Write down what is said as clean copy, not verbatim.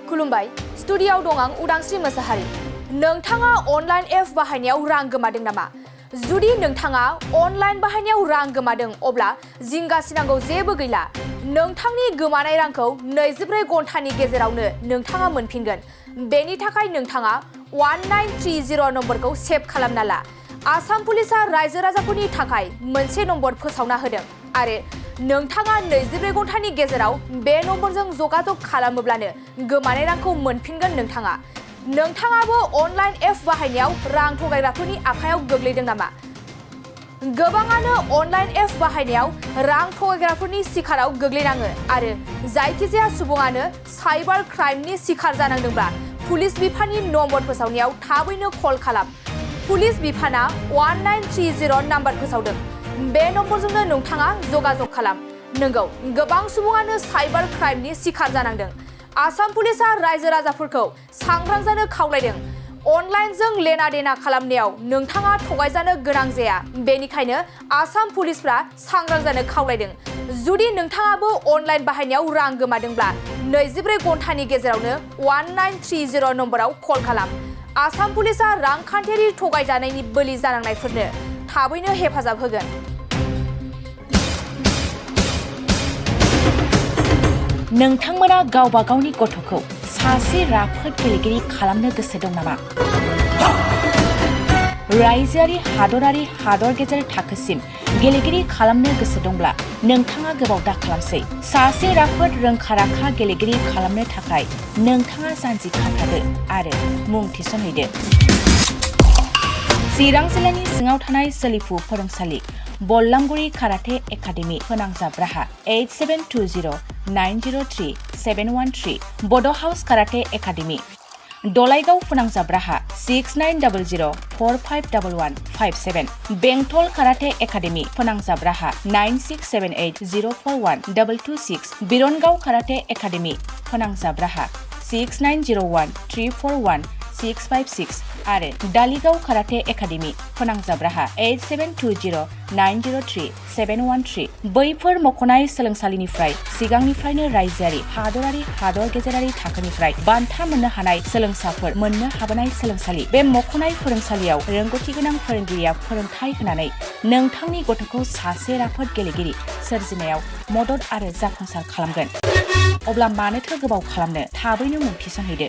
खुलुमबाय स्टुडियोआव दं आं उदांस्रि मोसाहारि। नोंथाङा अनलाइन एप बाहायनायाव रां गोमादों नामा? जुदि नोंथाङा अनलाइन बाहायनायाव रां गोमादों अब्ला जिंगासिनांगौ जेबो गैला। नोंथांनि गोमानाय रांखौ 24 घन्टानि गेजेरावनो नोंथाङा मोनफिनगोन। बेनि थाखाय नोंथाङा 1930 नम्बरखौ सेभ खालामना ला। आसाम पुलिसआ रायजो राजाफोरनि थाखाय मोनसे नम्बर फोसावना होदों आरो नोंथाङा 24 घन्टानि गेजेराव बे नम्बरजों जगाजग खालामोब्लानो गोमानाय रांखौ मोनफिनगोन नोंथाङा। नोंथाङाबो अनलाइन एप बाहायनायाव रां थगायग्राफोरनि आखायाव गोग्लैदों नामा? गोबाङानो अनलाइन एप बाहायनायाव रां थगायग्राफोरनि सिखाराव गोग्लैनाङो आरो जायखिजाया सुबुङानो साइबार क्राइमनि सिखार जानांदोंब्ला पुलिस बिफाननि नम्बर फोसावनायाव थाबैनो कल खालाम। पुलिस बिफाना 1930 नाम्बार फोसावदों। बे नम्बरजोंनो नोंथाङा जगाजग खालाम। नंगौ, गोबां सुबुङानो साइबार क्राइमनि सिखार जानांदों। आसाम पुलिसआ रायजो राजाफोरखौ सांग्रां जानो खावलायदों। अनलाइनजों लेना देना खालामनायाव नोंथाङा थगायजानो गोनां जाया। बेनिखायनो आसाम पुलिसफ्रा सांग्रां जानो खावलायदों। जुदि नोंथाङाबो अनलाइन बाहायनायाव रां गोमादोंब्ला 24 घन्टानि गेजेरावनो 1930 नम्बराव कल खालाम। आसाम पुलिसआ रांखान्थियारि थगायजानायनि बोलि जानांनायफोरनो थाबैनो हेफाजाब होगोन। नोंथांमोना गावबा गावनि गथ'खौ सासे राफोद गेलेगिरि खालामनो गोसो दं नामा? रायजोआरि हादरारि हादर गेजेर थाखोसिम गेलेगिरि खालामनो गोसो दंब्ला नोंथाङा गोबाव दा खालामसै। सासे राफोद रोंखा-राखा गेलेगिरि खालामनो थाखाय नोंथाङा जानजि खाफ्रादो आरो मुं थिसनहैदो। चिरां जिल्लानि सिङाव थानाय सोलिफु फोरोंसालि बल्लामगुरि काराटे एकाडेमि फोनांजाब राहा 8720903713 बड' हाउस काराटे एकाडेमि दलाइगाव फोनांजाब राहा 6900451157 बेंटल काराटे एकाडेमि फोनांजाब राहा 9678041226 बिरनगाव काराटे एकाडेमि फोनांजाब राहा 6901341656 आरो दालिगाव काराटे एकाडेमि फोनांजाब राहा 8720903713 बैफोर मख'नाय सोलोंसालिनिफ्राय सिगांनिफ्रायनो रायजोआरि हादरारि हादर गेजेरारि थाखोनिफ्राय बान्था मोननो हानाय सोलोंसाफोर मोननो हाबोनाय सोलोंसालि। बे मख'नाय फोरोंसालियाव रोंगौथि गोनां फोरोंगिरिया फोरोंथाय होनानै नोंथांनि गथ'खौ सासे राफोद गेलेगिरि सोरजिनायाव मदद आरो जाफुंसार खालामगोन। अब्ला मानोथो गोबाव खालामनो, थाबैनो मुं थिसनहैदो।